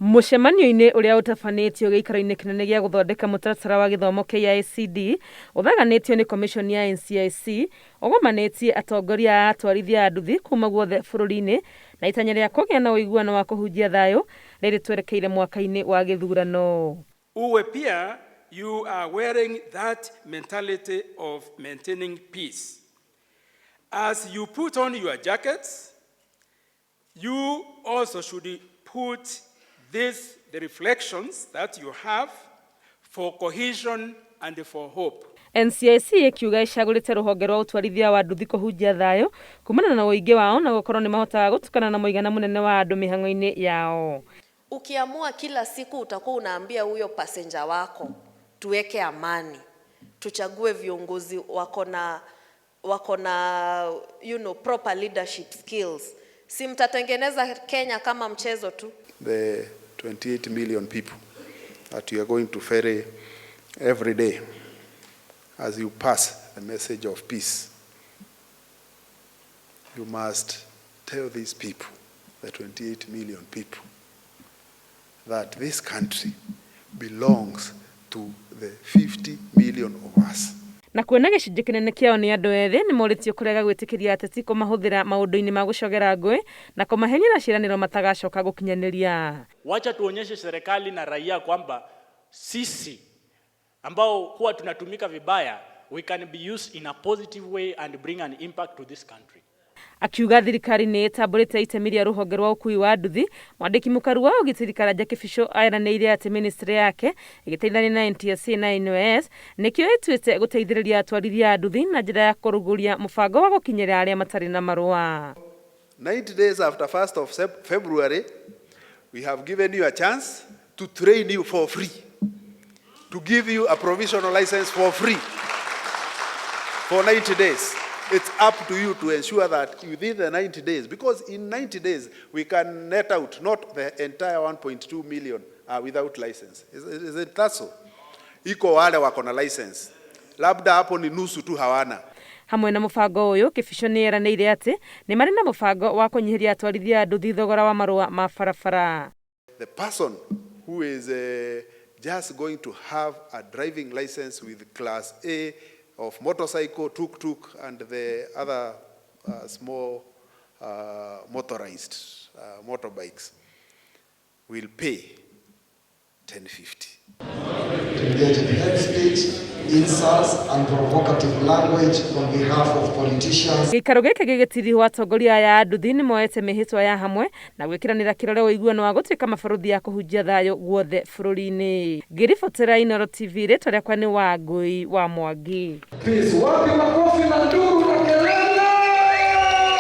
Mũcemanio-inĩ ũrĩa ũtabanĩtio gĩikaro-inĩ kĩnene gĩa gũthondeka mũtaratara wa gĩthomo KICD, ũthaganĩtio nĩ komiconi ya NCIC, ũgomanĩtie atongoria a atwarithia a nduthi kuma guothe bũrũri-inĩ na itanya rĩa kũgĩa na ũiguano wa kũhunjia thayũ rĩrĩ twerekeire mwaka-inĩ wa gĩthurano. Uwe pia you are wearing that mentality of maintaining peace. As you put on your jackets, you also should put this, the reflections that you have for cohesion and for hope. NCIC ĩkiuga ĩcagũrĩte rũhonge rwa ũtwarithia wa nduthi kũhunjia thayũ kumana na ũingĩ wao na gũkorwo nĩ mahotaga gũtukana na mũigana mũnene wa andũ mĩhang'o-inĩ yao. Ukiamua kila siku utakuwa unaambia huyo passenger wako tuweke amani, tuchague viongozi wako na proper leadership skills, si mtatengeneza Kenya kama mchezo tu? The 28 million people that you are going to ferry every day as you pass the message of peace. You must tell these people, the 28 million people, that this country belongs to the 50 million of us. Na kuona gĩcunjĩ kĩnene kĩao nĩ andũ ethĩ, nĩ morĩtio kũrega gwĩtĩkĩria ateti kũmahũthĩra maũndũ-inĩ ma gũcogera ngũĩ na kũmaheenia na ciĩranĩro matagacoka gũkinyanĩria. Wacha tuonyeshe serikali na raia kwamba sisi ambao huwa tunatumika vibaya, we can be used in a positive way and bring an impact to this country. Akiuga thirikari nĩ ĩtambũrĩte itemi rĩa rũhonge rwa ũkui wa nduthi, mwandĩki mũkaru wa ũgitĩri Karanja Kĩbicũ eranĩire atĩ ministry yake ĩgĩteithania na NTSA na NYS nĩkĩo ĩtuĩte gũteithĩrĩria atwarithia a nduthi na njĩra ya kũrugũria mũbango wa gũkinyĩra arĩa matarĩ na marũa. 90 days after 1st of February, we have given you a chance to train you for free, to give you a provisional license for free for 90 days. It's up to you to ensure that within the 90 days, because in 90 days we can net out not the entire 1.2 million are without license. Is it that so? Iko wale wako na license, labda hapo ni nusu tu hawana. Hamwe na mũbango ũyũ, Kĩbico nĩ eranĩire atĩ nĩ marĩ na mũbango wa kũnyihĩria atwarithia a nduthi thogora wa marũa ma barabara. The person who is just going to have a driving license with class A of motorcycle, tuk-tuk, and the other small motorized motorbikes will pay 1050. To engage in hate speech, insults, and provocative language on behalf of politicians. Gĩikaro gĩkĩ gĩgĩtirihwo, atongoria aya a nduthi nĩ moete mĩhĩtwa ya hamwe na gwĩkĩranĩra kĩrore ũiguano wa gũtuĩka mabarũthi a kũhunjia thayũ guothe bũrũri-inĩ. Ngĩribotera Inooro TV, rĩtwa rĩakwa nĩ Wangũi wa Mwangi. Peace. Wapi makofi na nduru?